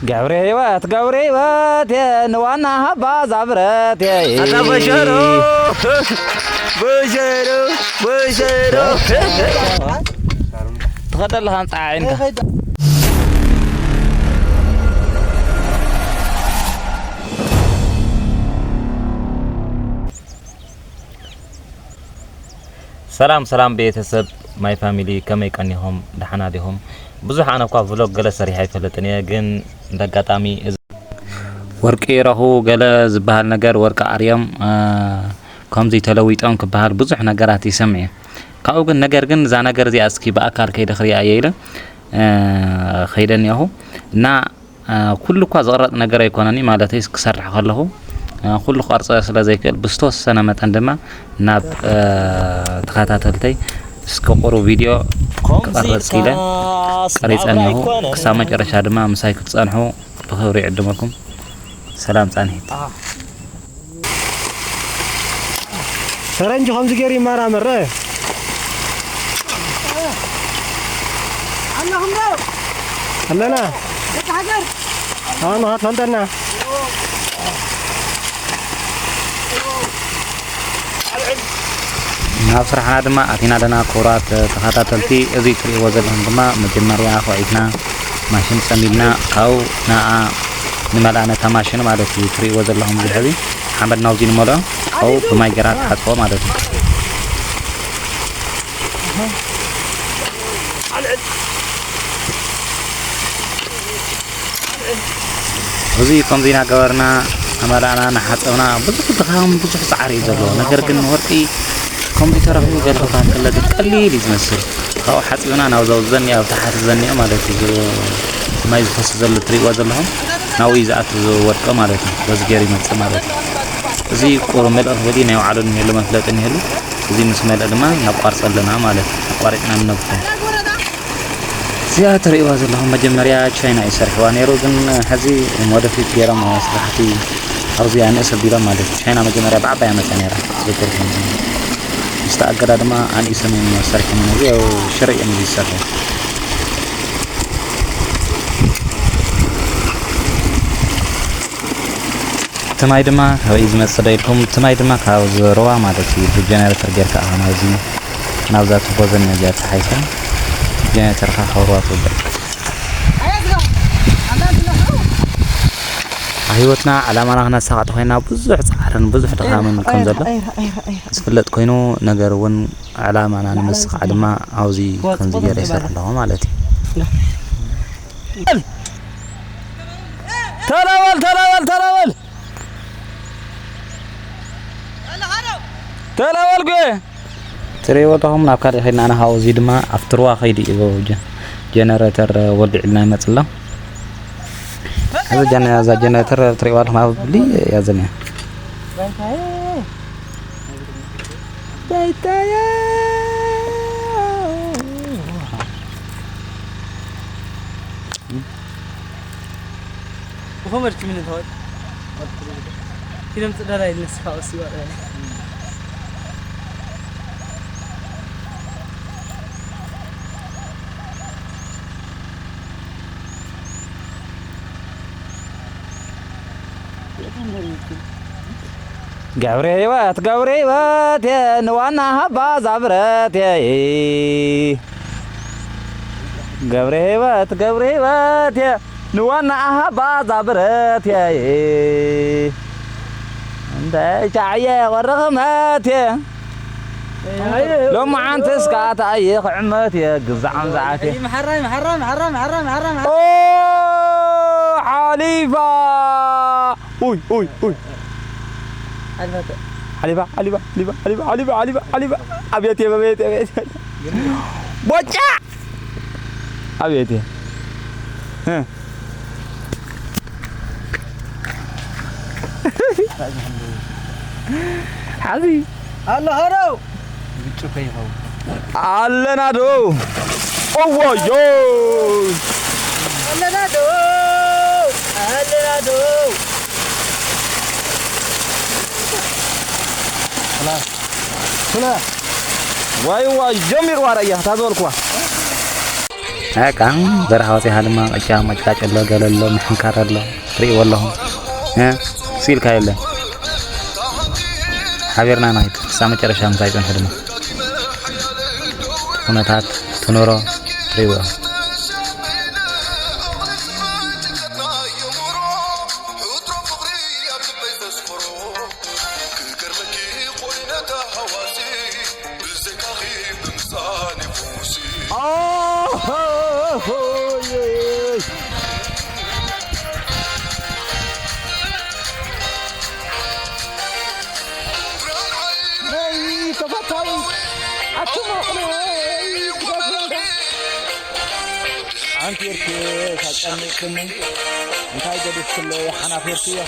ገብረ ህይወት፣ ገብረ ህይወት፣ የ-፣ ንዋና ሃባ ዛብረት፣ የ-፣ ኣታ በሸሮ፣ በሸሮ፣ በሸሮ። ትኸደለኻ ኣንጻዓ ዓይንካ። ሰላም ሰላም ቤተሰብ ማይ ፋሚሊ፣ ከመይ ቀኒኹም? ደሓና ዲኹም? ብዙሕ ኣነ እኳ ቭሎግ ገለ ሰሪሐ ኣይፈልጥን እየ፣ ግን እንደ ኣጋጣሚ እዚ ወርቂ ረኹ ገለ ዝበሃል ነገር፣ ወርቂ ኣርዮም፣ እ፣ ከምዚ ተለዊጦም ክበሃል ብዙሕ ነገራት ይሰምዕ እየ። ካብኡ ግን፣ ነገር ግን እዛ ነገር እዚኣ እስኪ ብኣካል ከይደ ክሪኣ እየ ኢለ፣ እ፣ ከይደ እኒአኹ እና እ፣ ኩሉ እኳ ዝቕረጽ ነገር ኣይኮነን፣ ማለተይ ክሰርሕ ከለኹ፣ እ፣ ኩሉ ክቐርጸ ስለ ዘይክእል ብዝተወሰነ መጠን ድማ ናብ፣ እ፣ ተኸታተልተይ እስኪ ቁሩብ ቪድዮ ክቐርጽ ኢለ ቀሪጸ እኒአኹ። ክሳብ መጨረሻ ድማ ምሳይ ክትጸንሑ ብኽብሪ ይዕድመኩም። ሰላም ጻንሒት። ፈረንጂ ከምዚ ገይሩ ይመራመር። እ። ኣለኹም ዶ? ኣለና። ደቂ ሃገር። ኣሁን ንኸትፈልጠና። ናብ ስራሕና ድማ ኣቲና ኣለና። ክቡራት ተኸታተልቲ፣ እዚ ትርእይዎ ዘለኹም ድማ መጀመርያ ኹዒትና ማሽን ጸሚድና፣ ካብኡ ንኣ ንመልኣ ነታ ማሽን ማለት እዩ። ትርእይዎ ዘለኹም እዚ ሕዚ ሓመድ ናብዚ ንመልኦ፣ ካብኡ ብማይ ጌራ ትሓጽቦ ማለት እዩ። እዚ ከምዚ እናገበርና እናመላእና እናሓጸብና ብዙሕ ድኻም ብዙሕ ጻዕሪ እዩ ዘለዎ። ነገር ግን ወርቂ ከምዚ ተረኺቡ ገለ ክበሃል ከሎ ግን ቀሊል እዩ ዝመስል። ካብኡ ሓጺብና ናብ ዘውዘኒ ኣብ ታሕቲ ዘኒኦ ማለት እዩ። ማይ ዝፈስስ ዘሎ ትርእይዎ ዘለኹም ናብኡ እዩ ዝኣቱ ዝወድቀ ማለት እዩ። በዚ ገይሩ ይመጽእ ማለት እዩ። እዚ ቁሩብ መልእ ክብል እዩ፣ ናይ ባዕሉ እኒሄሉ መፍለጢ እኒሄሉ። እዚ ምስ መልአ ድማ ነቋርጾ ኣለና ማለት እዩ። ኣቋሪጽና ንነግፎ። እዚኣ ትርእይዋ ዘለኹም መጀመርያ ቻይና እዩ ሰርሕዋ ነይሩ፣ ግን ሕዚ ሞደፊት ገይሮም ስራሕቲ ኣብዚኣ ንእስ ኣቢሎም ማለት እዩ። ቻይና መጀመርያ ብዓባያ መፅያ ነይራ ዝዝክርኩም። ምስ ተኣገዳ ድማ ኣንኢሶም እዮም ሰርሖም። እዚ ያው ሽረ እዮም ዝሰርሑ። እቲ ማይ ድማ ካበይ ዝመጽእ ዶ ኢልኩም? እቲ ማይ ድማ ካብ ሩባ ማለት እዩ። ብጀነሬተር ጌርካ ኢኻ ናብዚ፣ ናብዛ ቱቦ ዘኒኣ እዚኣ ተሓይካ፣ ጀነሬተርካ ካብ ሩባ ትውልዕ። ኣብ ህይወትና ዕላማና ክነሳኽዕ ተኾይንና ብዙሕ ጻዕርን ብዙሕ ድኻምን ከም ዘሎ ዝፍለጥ ኮይኑ፣ ነገር እውን ዕላማና ንምስኻዕ ድማ ኣብዚ ከምዚ ገይረ ይሰርሕ ኣለኹ ማለት እዩ። ተላበል፣ ተላበል፣ ተላበል። ተላበል ጉየ። ትርእይዎ ኣለኹም፣ ናብ ካልእ ከይድና ኢና። ካብኡ እዚ ድማ ኣብቲ ሩባ ከይዱ እዩ ጀ-፣ ጀነሬተር ወሊዕልና ይመጽእ ኣሎ። እዚ ጀነ-፣ እዛ ጀነሬተር ትርእይዋ ኣለኹም፣ ኣብ ብሊ እያ ዘኒያ። ባይታየ። ብኸመይ ርኪ ምን ተወል? ኪሎም ጽዳላ ይነስፋ ወሲ ወረ። ገብረ ህይወት፣ ገብረ ህይወት፣ የ-፣ ንዋና ሃባ ዛብረት፣ የ-፣ ገብረ ህይወት፣ ገብረ ህይወት፣ የ-፣ ንዋና ሃባ ዛብረት፣ የ-፣ እንደ ሻዕየ ወረኽመት፣ የ-፣ ሎማዓንቲ እስካታ ይኽዕመት፣ የ-፣ ግዛዕ ምዛዓት፣ የ-፣ መሓራይ፣ መሓራ፣ መሓራ፣ መሓራ፣ መሓራ፣ መሓራ። ኦ፣ ሓሊፋ። ኡይ፣ ኡይ፣ ኡይ። ሓሊፋ ተ-፣ ሓሊፋ፣ ሓሊፋ፣ ሓሊፋ፣ ሓሊፋ፣ ሓሊፋ፣ ሓሊፋ፣ ሓሊፋ። ኣቤት፣ ኣቤት፣ ኣቤት። ቦጫ! ኣቤት። እ። ሓዚ። ኣሎ፣ ሃሎ። ግጭ እኮ ይኸውን። ኣለና ዶ? እዋዮ! ኣለና ዶ? ኣለና ዶ? ስለ፣ ስለ። ዋይ፣ ዋይ፣ ጀሚርዋ ረያ፣ ታዘበልኩዋ። በቃ በረኻ ወፂኻ ድማ ቅጫ መጫጭ ኣሎ፣ ገለ ኣሎ፣ ምሕንካር ኣሎ። ትርእይዎ ኣለኹም። እ? ሱ ኢልካ የለ። ሓቢርና ንኸይድ። ክሳብ መጨረሻ ምሳይ ጽንሑ ድማ። ኩነታት ትኑሮ ትርእይዎ። ኣንቲ ኤርትየ ታጨኒቅክኒ እንታይ ገዲፍክለይ ሓናፍ ኤርትየ።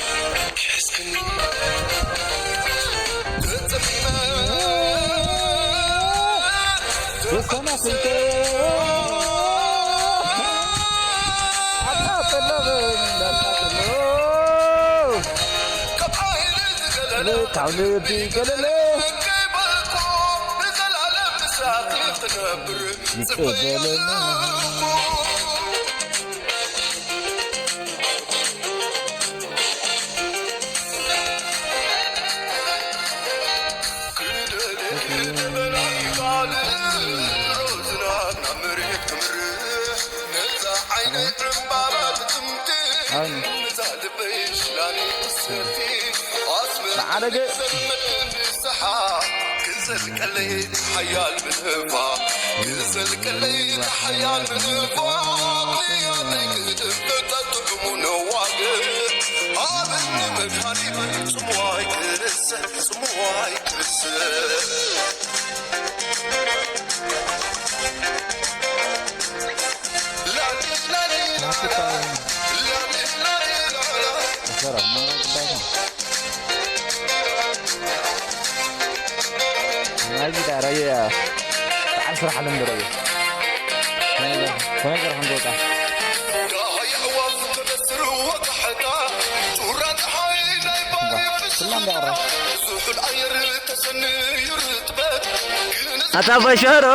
ኣታ በሸሮ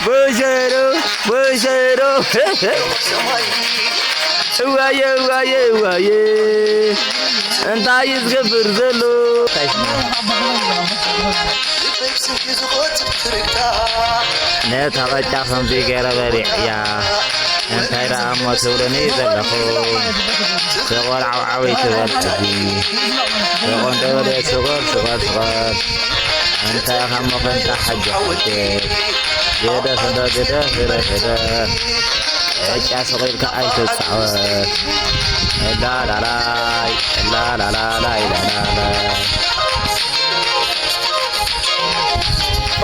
በሸሮ በሸሮ እዋየ እዋየ እዋየ እንታይ እዩ ዝገብር ዘሎ? ነታ ቐጫ ከምዚ ገይረ በሊዕያ እንታይ ደኣ እሞ ትብሉኒ ዘለኹም? ስቑር ዓውዓው ይትበል ሕጂ። ስቑር ደበለ ስቑር ስቑር ስቑር። እንታይ ኢኻ እሞ ከንታ ሓጂ ሓቂ? ግደፍ እንዶ ግደፍ ግደፍ ግደፍ። ዕጫ ስቕ ኢልካ ኣይትጻወት። ላላላይ ላላላላይ ላላላይ።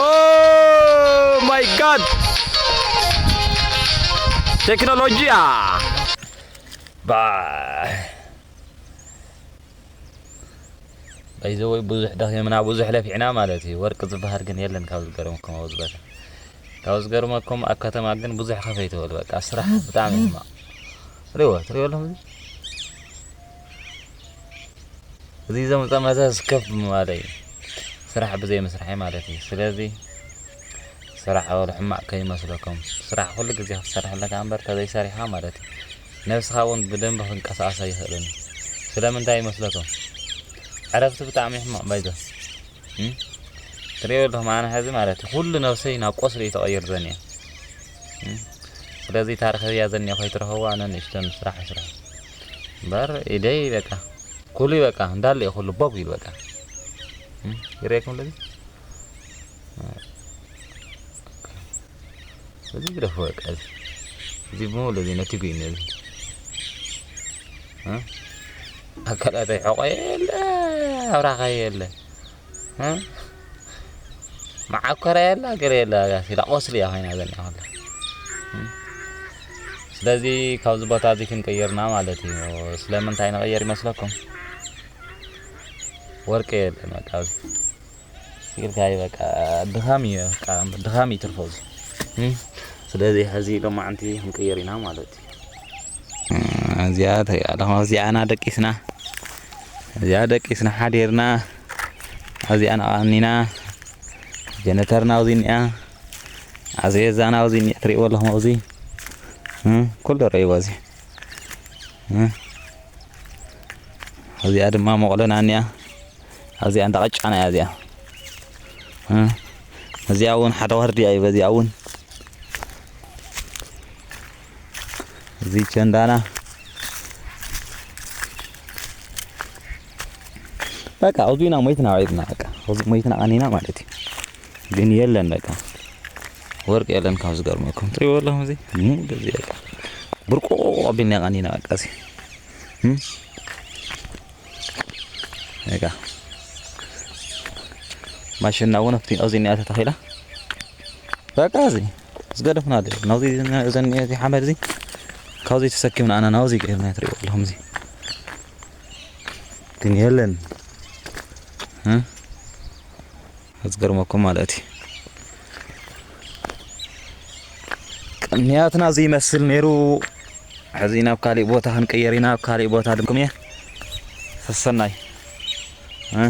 Oh my God! ቴክኖሎጂያ። ባ ባይዘወይ ብዙሕ ደኺምና ብዙሕ ለፊዕና ማለት እዩ። ወርቂ ዝበሃል ግን የለን። ካብ ዝገርመኩም ኣብዚ ቦታ ካብ ዝገርመኩም ኣብ ከተማ ግን ብዙሕ ከፈይ ትበል። በቃ ስራሕ ብጣዕሚ ሕማቕ። ሪዎ ትሪዎ ኣለኹም እዚ እዚ ዘምፀ መዘዝ ከፍ ምባለ እዩ። ስራሕ ብዘይ ምስራሐይ ማለት እዩ። ስለዚ ስራሕ ወላ ሕማቕ ከይመስለኩም። ስራሕ ኩሉ ግዜ ክትሰርሕ ኣለካ እምበር ተዘይሰሪሕካ ማለት እዩ። ነብስኻ እውን ብደንቢ ክንቀሳቐስ ኣይኽእልን እዩ። ስለምንታይ ይመስለኩም? ዕረፍቲ ብጣዕሚ ሕማቕ ባይዘ። እም? ትሪኦ ኣለኹም ኣነ ሕዚ ማለት እዩ። ኩሉ ነብሰይ ናብ ቆስሊ እዩ ተቐይሩ ዘኒአ። እም? ስለዚ ታሪኽ እያ ዘኒአ ከይትረኸቡ ኣነ ንእሽተን ስራሕ ይስራሕ። እምበር ኢደይ በቃ ኩሉ በቃ እንዳለ እዩ ኩሉ ቦግ ኢሉ በቃ። እም? ይረኤኩም ለዚ? እዚ ግደፎ በቃ እዚ። እዚ ብምሉእ እዚ ነቲጉ እዩ ነዚ። እ? ኣካላተይ ሕቖ የለ፣ ኣብራኸ የለ። እ? መዓኮራ የላ፣ ገለ የላ፣ ጋስ ኢላ ቆስሊ እያ ኮይና ዘላ ኩላ። እ? ስለዚ ካብዚ ቦታ እዚ ክንቅይርና ማለት እዩ። ስለምንታይ ንቕየር ይመስለኩም? ወርቂ የለን በቃ ኣብዚ። ኢልካ እዩ በቃ ድኻም እዩ በቃ ድኻም እዩ ትርፎ እዚ። እ? ስለዚ ሕዚ ሎማዕንቲ ክንቅየር ኢና ማለት እዩ። እዚኣ ተሪኣ ኣለኹም፣ ኣብዚኣ ኢና ደቂስና፣ እዚኣ ደቂስና ሓዲርና፣ ኣብዚኣ ነቓኒና፣ ጀነተርና ኣብዚ እኒኣ፣ ኣዚ ዛና ኣብዚ እኒኣ ትሪእዎ ኣለኹም፣ ኣብዚ፣ እ፣ ኩሉ ርእይዎ፣ እዚ፣ እ፣ እዚኣ ድማ መቑለና እኒኣ። ኣብዚኣ እንዳ ቅጫና እያ እዚኣ። እ፣ እዚኣ እውን ሓደ ዋርድያ እዩ። በዚኣ እውን እዚ ቸንዳና። በቃ፣ ኣብዚ ኢና ሞይትና ውዒልና፣ በቃ፣ ኣብዚ ሞይትና ቀኒና ማለት እዩ። ግን የለን፣ በቃ፣ ወርቂ የለን። ካብ ዝገርመኩም፣ ትሪእዎ ኣለኹም፣ እዚ፣ እ፣ እዚ፣ በቃ፣ ብርቁ ኣቢልና ቀኒና፣ በቃ፣ እዚ፣ እ፣ በቃ፣ ማሽና እውን ኣብቲ፣ ኣብዚ እኒኣ ተተኺላ። በቃ፣ እዚ ዝገደፍና ኣሎ። ናብዚ፣ እዘን፣ እዚ ሓመድ እዚ፣ ካብዚ ተሰኪምና ኣና ናብዚ ቀይርና፣ ትሪእዎ ኣለኹም፣ እዚ ግን የለን። እ? ዝገርመኩም ማለት እዩ። ቅንያትና እዚ ይመስል ነይሩ። ሕዚ ናብ ካሊእ ቦታ ክንቅየር ኢና። ኣብ ካሊእ ቦታ ድኩም እየ። ሰሰናይ። እ?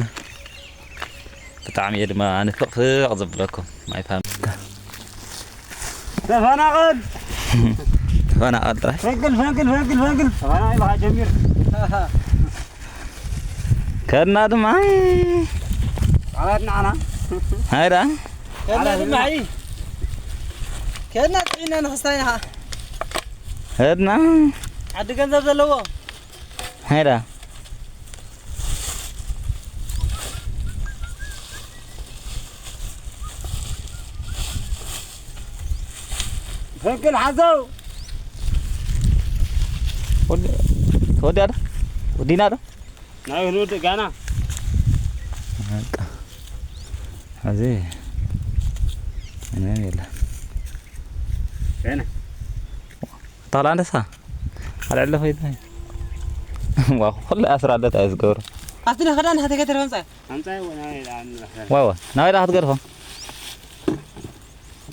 ብጣዕሚ እየ ድማ ንፍቕፍቕ ዘብለኩም። ማይ ፋሚሊ። ተፈናቐል! ተፈናቐል ጥራይ። ፈንቅል፣ ፈንቅል፣ ፈንቅል፣ ፈንቅል። ተፈናቒልካ ጀሚር። ከድና ድማ። ዓላት ንዓና። ሃይዳ። ከድና ድማ፣ ኣይ። ከድና ጥዒና ንኽስታይና። ከድና። ዓዲ ገንዘብ ዘለዎ። ሃይዳ። ፈንቅል ሓዘው። ወዲ-፣ ተወዲኣ ዶ? ወዲና ዶ? ናይ ክንወድእ ጋና። በቃ። እዚ ምንም የለን። ገና። ታላ እንደሳ። ኣልዕለ ኸይድ። ዋው፣ ኩሉ ኣስራ ኣለት ኣይ ዝገብሩ። ኣቲ ነኸዳ ንሓተከ ተረፈንጻ። ኣምጻይ ወና ኢላ ኣምጻይ። ዋው፣ ናበይ ዳ ክትገድፎ?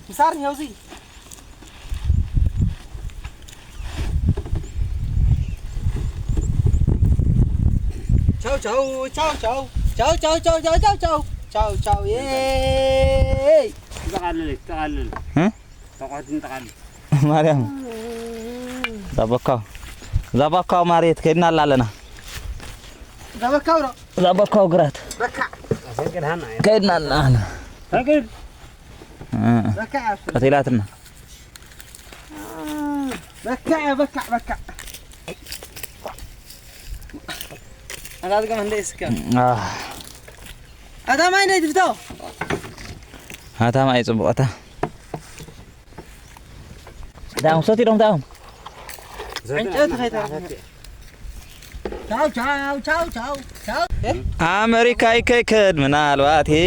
ምሳር ሄውዚ። ቻው፣ ቻው፣ ቻው፣ ቻው። ቻው፣ ቻው፣ ቻው። ቻው፣ ቻው፣ ቻው። የይ። ትጠቓልል፣ ትጠቓልል። እ? ተቋት እንጠቓልል። ማርያም። ዛቦካው። ዛቦካው ማርየት ከይድና ኣላ ኣለና። ዛቦካው ነው። ዛቦካው ግራት። በቃ። ከይድና ኣላ። ፈቅድ። እ። በቃ። ቀቲላትና። በቃ፣ በቃ፣ በቃ። ኣታ ድገም እንደ እስከ። አ። ኣታ ማይ ነይ ትፍቶ። ኣታ ማይ ጽቡቕ ኣታ። ዳም ሰቲ ዶም ዳም። ዕንጨት ኸይታ። ቻው፣ ቻው፣ ቻው፣ ቻው፣ ቻው። እ? ኣመሪካ ይከይከድ ምናልባት፣ እ።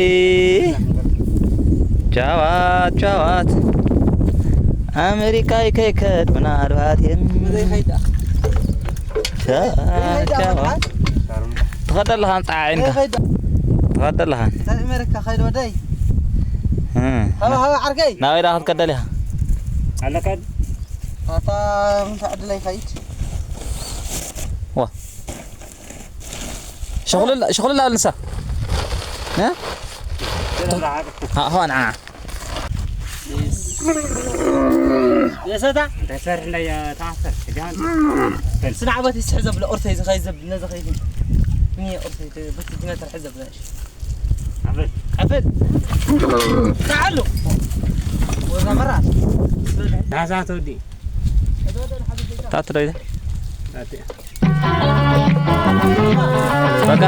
ቻዋት፣ ቻዋት። ኣመሪካ ይከይከድ ምናልባት፣ እ። መዘይ ኸይዳ። ቻዋት፣ ቻዋት። ትኸደለኻ ኣንጻ ዓይንካ። ኸይዳ። ትኸደለኻ። እንታይ ኣመሪካ ኸይድ ወደይ? እ። ሃባ፣ ሃባ ዓርከይ። ናበይ ዳ ክትከደል ኢኻ? ኣለካ። ኣታ፣ እንታይ ዕድለይ ኸይድ? ዋ። ሸኹልላ፣ ሸኹልላ ንሳ። እ? ኣ፣ ሆ፣ ንዓ። የሰታ? እንታይ ሰርሕ እንዳይ ተኣሰር? ጃን። ስናዕ ቦቲ ስሕ ዘብለ ኦርተይ ዝኸይ ዘብ-፣ ነዚ ኸይድ። እኒ ኦርተይ ተ-፣ በቲ ጅነተር ሕዘብ ዘሽ። ኣበል። ኣበል። ተዓሉ። ወዛ መራ። ናዛ ተወዲ። ታትረይ። ታትያ። በቃ።